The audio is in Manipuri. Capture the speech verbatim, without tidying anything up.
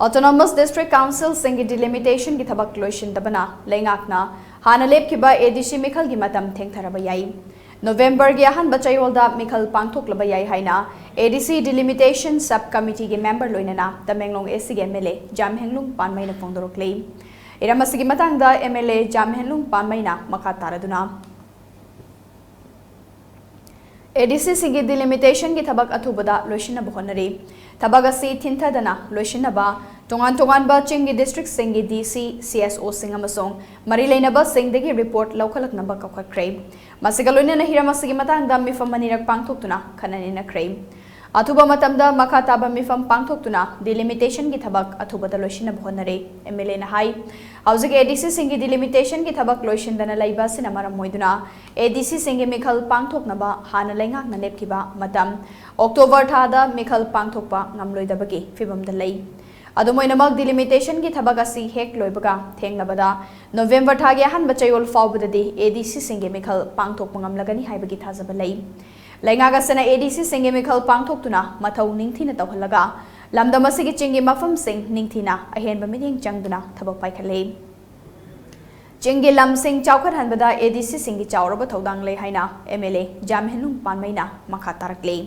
Autonomous District Councilꯁꯤꯡꯒꯤ delimitationꯒꯤ ꯊꯕꯛ ꯂꯣꯏꯁꯤꯟꯗꯕꯅ ꯂꯩꯉꯥꯛꯅ ꯍꯥꯟꯅ ꯂꯦꯞꯈꯤꯕ ADC ꯃꯤꯈꯜꯒꯤ ꯃꯇꯝ ꯊꯦꯡꯊꯔꯕ ꯌꯥꯏ꯫ Novemberꯒꯤ ꯑꯍꯥꯟꯕ ꯆꯌꯣꯜꯗ ꯃꯤꯈꯜ ꯄꯥꯡꯊꯣꯛꯂꯕ ꯌꯥꯏ ꯍꯥꯏꯅ ADC Delimitation Sub Committeeꯒꯤ member ꯂꯣꯏꯅꯅ ꯇꯃꯦꯡꯂꯣꯡ ACꯒꯤ MLA ꯖꯥꯝꯍꯦꯟꯂꯨꯡ ꯄꯥꯟꯃꯩꯅ ꯐꯣꯡꯗꯣꯔꯛꯂꯤ꯫ ꯏꯔꯝ ꯑꯁꯤꯒꯤ ꯃꯇꯥꯡꯗ MLA ꯖꯥꯝꯍꯦꯟꯂꯨꯡ ꯄꯥꯟꯃꯩꯅ ꯃꯈꯥ ꯇꯥꯔꯗꯨꯅ, ADCꯁꯤꯡꯒꯤ delimitationꯒꯤ ꯊꯕꯛ ꯑꯊꯨꯕꯗ ꯂꯣꯏꯁꯤꯟꯅꯕ ꯍꯣꯠꯅꯔꯤ꯫ ꯊꯕꯛ ꯑꯁꯤ ꯊꯤꯟꯊꯗꯅ ꯂꯣꯏꯁꯤꯟꯅꯕ ꯇꯣꯉꯥꯟ ꯇꯣꯉꯥꯟꯕ ꯆꯤꯡꯒꯤ districtꯁꯤꯡꯒꯤ DC, CSOꯁꯤꯡ ꯑꯃꯁꯨꯡ ꯃꯔꯤ ꯂꯩꯅꯕꯁꯤꯡꯗꯒꯤ report ꯂꯧꯈꯠꯂꯛꯅꯕ ꯀꯧꯈꯠꯈ꯭ꯔꯦ꯫ ꯃꯁꯤꯒ ꯂꯣꯏꯅꯅ ꯍꯤꯔꯝ ꯑꯁꯤꯒꯤ ꯃꯇꯥꯡꯗ ꯃꯤꯐꯝ ꯑꯅꯤꯔꯛ ꯄꯥꯡꯊꯣꯛꯇꯨꯅ ꯈꯟꯅ ꯅꯩꯅꯈ꯭ꯔꯦ꯫ ꯑꯊꯨꯕ ꯃꯇꯝꯗ ꯃꯈꯥ ꯇꯥꯕ ꯃꯤꯐꯝ ꯄꯥꯡꯊꯣꯛꯇꯨꯅ delimitationꯒꯤ ꯊꯕꯛ ꯑꯊꯨꯕꯗ ꯂꯣꯏꯁꯤꯟꯅꯕ ꯍꯣꯠꯅꯔꯦ, MLAꯅ ꯍꯥꯏ꯫ ꯍꯧꯖꯤꯛ ADCꯁꯤꯡꯒꯤ delimitationꯒꯤ ꯊꯕꯛ ꯂꯣꯏꯁꯤꯟꯗꯅ ꯂꯩꯕ ꯑꯁꯤꯅ ꯃꯔꯝ ꯑꯣꯏꯗꯨꯅ ADCꯁꯤꯡꯒꯤ ꯃꯤꯈꯜ ꯄꯥꯡꯊꯣꯛꯅꯕ ꯍꯥꯟꯅ ꯂꯩꯉꯥꯛꯅ ꯂꯦꯞꯈꯤꯕ ꯃꯇꯝ October ꯊꯥꯗ ꯃꯤꯈꯜ ꯄꯥꯡꯊꯣꯛꯄ ꯉꯝꯂꯣꯏꯗꯕꯒꯤ ꯐꯤꯕꯝꯗ ꯂꯩ꯫ ꯑꯗꯨꯝ ꯑꯣꯏꯅꯃꯛ, delimitationꯒꯤ ꯊꯕꯛ ꯑꯁꯤ ꯍꯦꯛ ꯂꯣꯏꯕꯒ ꯊꯦꯡꯂꯕꯗ November ꯊꯥꯒꯤ ꯑꯍꯥꯟꯕ ꯆꯌꯣꯜ ꯐꯥꯎꯕꯗꯗꯤ ADCꯁꯤꯡꯒꯤ ꯃꯤꯈꯜ ꯄꯥꯡꯊꯣꯛꯄ ꯉꯝꯂꯒꯅꯤ ꯍꯥꯏꯕꯒꯤ ꯊꯥꯖꯕ ꯂꯩ꯫ ꯂꯩꯉꯥꯛ ꯑꯁꯤꯅ ADCꯁꯤꯡꯒꯤ ꯃꯤꯈꯜ ꯄꯥꯡꯊꯣꯛꯇꯨꯅ ꯃꯊꯧ ꯅꯤꯡꯊꯤꯅ ꯇꯧꯍꯜꯂꯒ ꯂꯝꯗꯝ ꯑꯁꯤꯒꯤ ꯆꯤꯡꯒꯤ ꯃꯐꯝꯁꯤꯡ ꯅꯤꯡꯊꯤꯅ ꯑꯍꯦꯟꯕ ꯃꯤꯠꯌꯦꯡ ꯆꯪꯗꯨꯅ ꯊꯕꯛ ꯄꯥꯏꯈꯠꯂꯤ꯫ ꯆꯤꯡꯒꯤ ꯂꯝꯁꯤꯡ ꯆꯥꯎꯈꯠꯍꯟꯕꯗ ADCꯁꯤꯡꯒꯤ ꯆꯥꯎꯔꯕ ꯊꯧꯗꯥꯡ ꯂꯩ ꯍꯥꯏꯅ MLA ꯖꯥꯝꯍꯦꯟꯂꯨꯡ ꯄꯥꯟꯃꯩꯅ ꯃꯈꯥ ꯇꯥꯔꯛꯂꯤ꯫